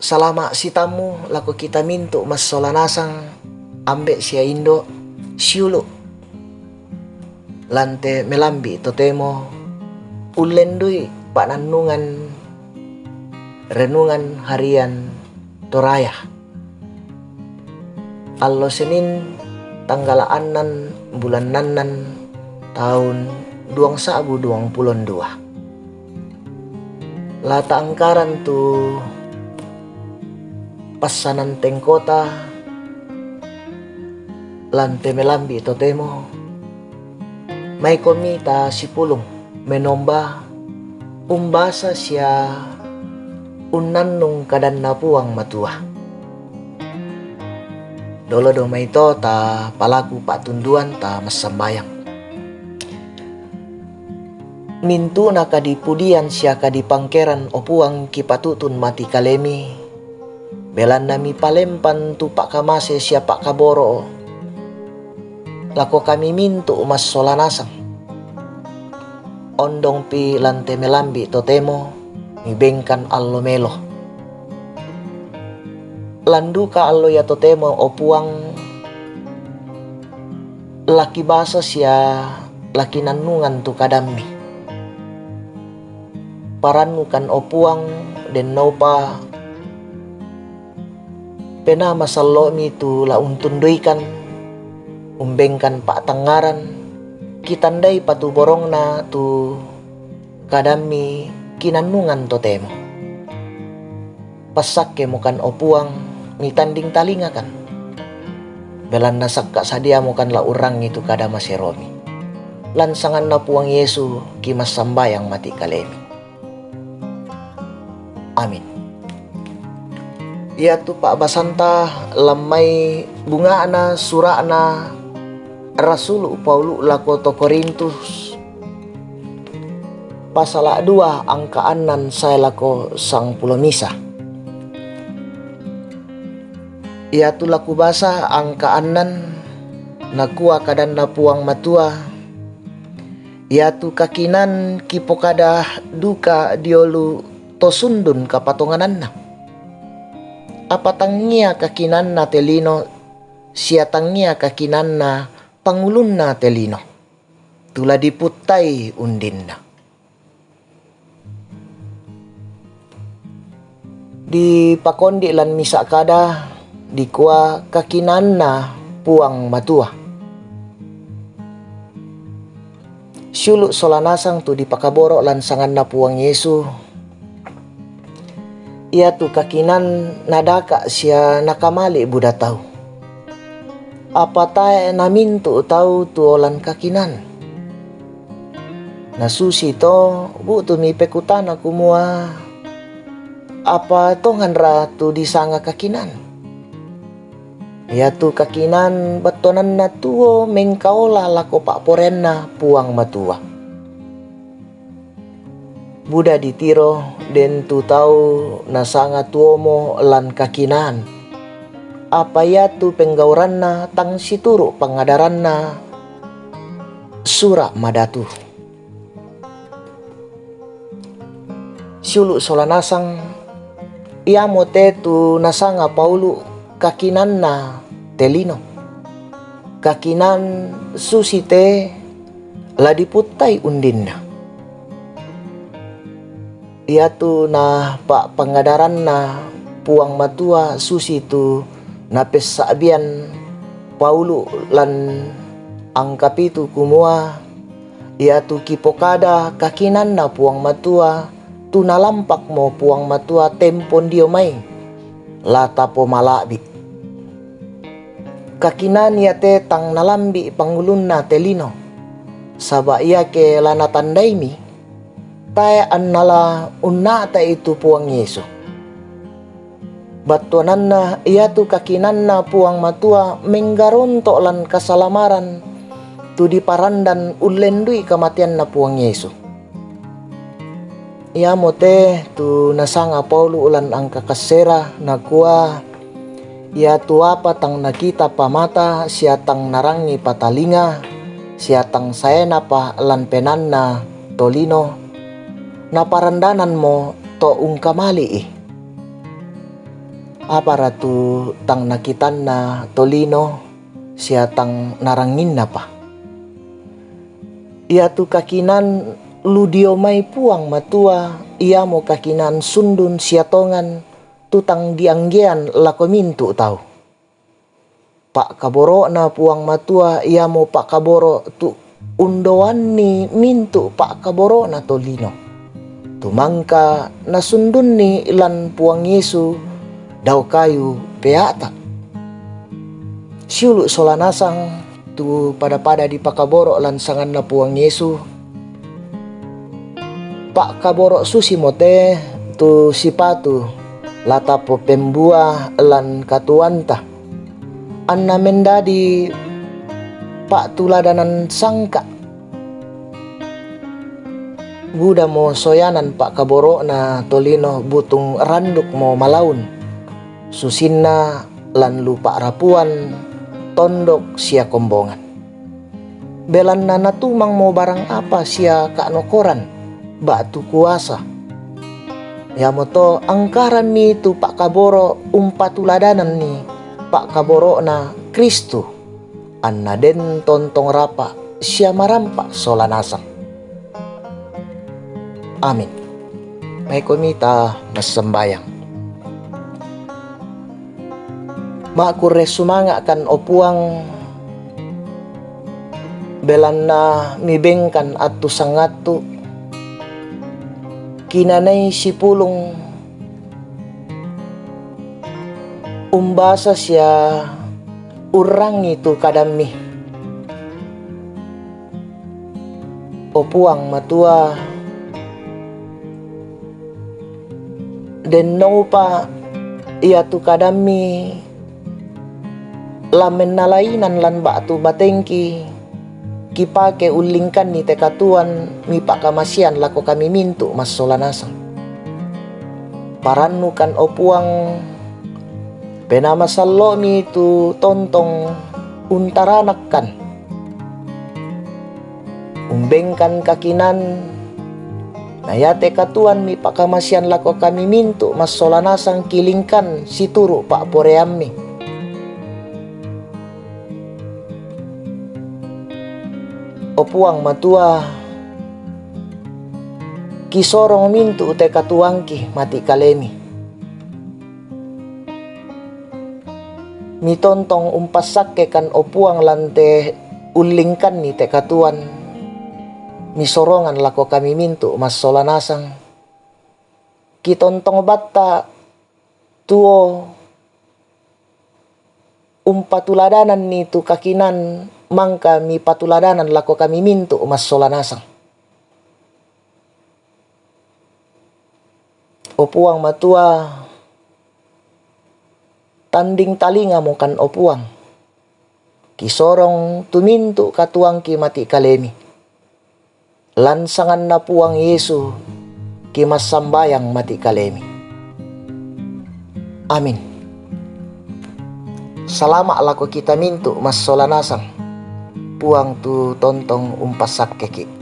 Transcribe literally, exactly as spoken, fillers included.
Salama' sitammu lako kita mintu' massola nasang, ambe' sia indo', siulu' lan te melambi' totemo ullendui pa'nannungan renungan harian Toraya. Allo Senin, tanggala' annan, bulan annan, taun duang sa'bu duang pulo dua. La ta'angkaran tu passanan tengkota lan te melambi' totemo, maikomi tasipulung menomba, umbasa sia unnannung kadanNa Puang Matua. Dolo domaito tapalaku pa'tunduan, tamassambayang. Mintu'na kadipudian sia kadipangkeran, o Puang, kipatutun mati kalemi, belanna mipalempan tu pa'kamase sia pa'kaboro' lako kami mintu' massola nasang. Ondongpi lan te melambi' totemo, mibengkan allo melo. Lan duka allo ia totemo, o Puang, lakibasa sia lakinannungan tu kadamMi. Parannukan, o Puang, dennoupa Penaa masallo'Mi tu la untunduikan, umbengkan pa'tangngaran, kitandai patuborongna tu kadamMi kinannungan totemo. Passakkemokan, o Puang, mitanding talingakan. Belanna sakka' sadiamokan la urrangngi tu kada maseroMi. Lan sanganNa Puang Yesu kimassambayang mati kalemi. Amin. Iatu pa'basanta lammai bunga'na sura'na Rasulu' Paulu' lako to Korintus, pasala' dua angka annan sae lako sangpulo misa. Iatu la kubasa angka annan, nakua kadanNa Puang Matua, iatu kakinaan kipokada duka diolu to sundun kapatongananna. Apa tangia kakinaanna te lino, sia tangia kakinaanna pangulunna te lino, tu la diputtai undinna. Dipakondi' lan misa' kada, dikua kakinaanna Puang Matua. Siulu' sola nasang tu dipakaboro' lan sanganNa Puang Yesu, iatu kakinaan nadaka' sia nakamali' buda tau. Apa tae' namintu' tau tu olan kakinaan. Nasusi to, bu'tumi pekutana kumua, apa tonganra tu disanga kakinaan? Iatu kakinaan battuananna tuo mengkaola lako pa'poraianNa Puang Matua. Buda ditiro, den tu tau nasanga tuomo lan kakinaan, apa iatu penggauranna tang situru' pangadaranna Sura' Madatu. Siulu' sola nasang, iamote tu nasanga Paulu' kakinaanna te lino. Kakinaan susite la diputtai undinna. Iatu napa'pangadaranna Puang Matua susitu napessa'bian Paulu' lan angka pitu kumua, iatu kipokada kakinaanna Puang Matua, tu nalampakmo Puang Matua tempon dio mai, la tapomala'bi'. Kakinaan iate tang nalambi' pangulunna te lino, saba' iake la natandaimi, tae' anna la unna'ta'i tu Puang Yesu. Battuananna iatu kakinaanna Puang Matua menggaronto' lan kasalamaran tu diparandan ullendui kamateanNa Puang Yesu. Iamote tu nasanga Paulu' lan angka kassera, nakua, iatu apa tang nakita pamata sia tang narangi patalinga sia tang saenapa lan penaanna tolino, naparandananmo to ungkamali'i. Apara tu tang nakitanna tolino sia tang naranginnapa? Iatu kakinaan lu dio mai Puang Matua, iamo kakinaan sundun sia tongan tu tang dianggean lako mintu' tau. Pa'kaboro'na Puang Matua iamo pa'kaboro' tu undoanni mintu' pa'kaboro'na tolino, tu mangka nasundunni lan Puang Yesu dao kayu pea'ta. Siulu' sola nasang tu pada-pada dipakaboro' lan sanganNa Puang Yesu. Pa'kaboro' susimo te tu sipatu la tapopembua lan katuoanta, anna mendadi pa'tuladanan sangka'. Budamo soyanan pa'kaboro'na tolino butung randukmo malaun, susinna lan lu pa'rapuan tondok sia kombongan. Belanna natumangmo barang apa sia ka'nokoran ba'tu kuasa. Iamoto angkaranni tu pa'kaboro' umpatuladananni pa'kaboro'na Kristus, anna den tontong rapa' sia marampa' sola nasang. Amin. Maikomi ta massambayang. Ma'kurre sumanga'kan, o Puang, belanna mibengkan attu sangattu, kinanai sipulung umbasa sia urrangi tu kadammi. O Puang Matua, dennoupa iatu kadammi la mennalainan lan ba'tu batengki, kipake ullingkanni te katuoan mipa'kamasean lako kami mintu' massola nasang. Parannukan, o Puang, Penaa Masallo'mi tu tontong untaranakkan. Umbengkan kakinaan, na iate katuoan mipa'kamasean lako kami mintu' massola nasang kilingkan situru' pa'poraiammi. O Puang Matua, kisorong mintu' te katuoangki mati' kalemi. Mitontong umpassakkekan, o Puang, lan te ullingkanni te katuoan misorongan lako kami mintu' massola nasang. Kitontong batta' tuo umpatuladananni tu kakinaan mangka mipatuladanan lako kami mintu' massola nasang. O Puang Matua, tanding talingamokan, o Puang. Kisorong tu mintu' katuoangki mati' kalemi. Lan sanganNa Puang Yesu kimassambayang mati' kalemi. Amin. Salama' lako kita mintu' massola nasang. Puang tu tontong umpassakkeki'.